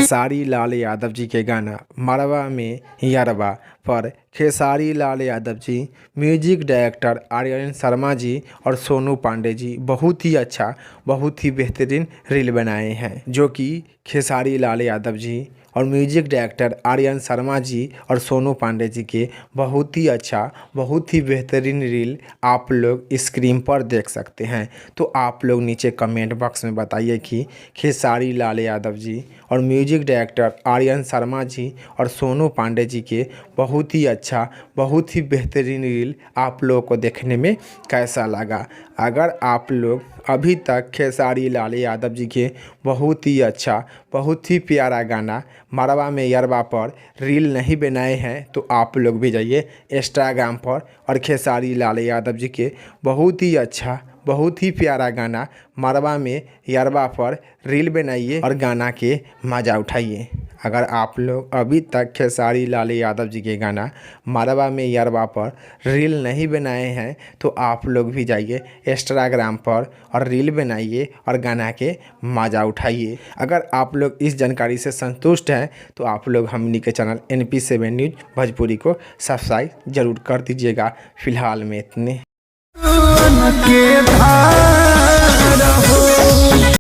खेसारी लाल यादव जी के गाना मड़वा में यारवा पर खेसारी लाल यादव जी, म्यूजिक डायरेक्टर आर्यन शर्मा जी और सोनू पांडे जी बहुत ही अच्छा, बहुत ही बेहतरीन रील बनाए हैं, जो कि खेसारी लाल यादव जी और म्यूजिक डायरेक्टर आर्यन शर्मा जी और सोनू पांडे जी के बहुत ही अच्छा, बहुत ही बेहतरीन रील आप लोग स्क्रीन पर देख सकते हैं। तो आप लोग नीचे कमेंट बॉक्स में बताइए कि खेसारी लाल यादव जी और म्यूजिक डायरेक्टर आर्यन शर्मा जी और सोनू पांडे जी के बहुत ही अच्छा, बहुत ही बेहतरीन रील आप लोगों को देखने में कैसा लगा। अगर आप लोग अभी तक खेसारी लाल यादव जी के बहुत ही अच्छा, बहुत ही प्यारा गाना मड़वा में यरवा पर रील नहीं बनाए हैं, तो आप लोग भी जाइए इंस्टाग्राम पर और खेसारी लाल यादव जी के बहुत ही अच्छा, बहुत ही प्यारा गाना मड़वा में यरवा पर रील बनाइए और गाना के मज़ा उठाइए। अगर आप लोग अभी तक खेसारी लाल यादव जी के गाना मड़वा में यरवा पर रील नहीं बनाए हैं, तो आप लोग भी जाइए इंस्टाग्राम पर और रील बनाइए और गाना के मज़ा उठाइए। अगर आप लोग इस जानकारी से संतुष्ट हैं, तो आप लोग हमनी के चैनल NP7 news Bhojpuri को सब्सक्राइब जरूर कर दीजिएगा। फिलहाल में इतने के धार हो।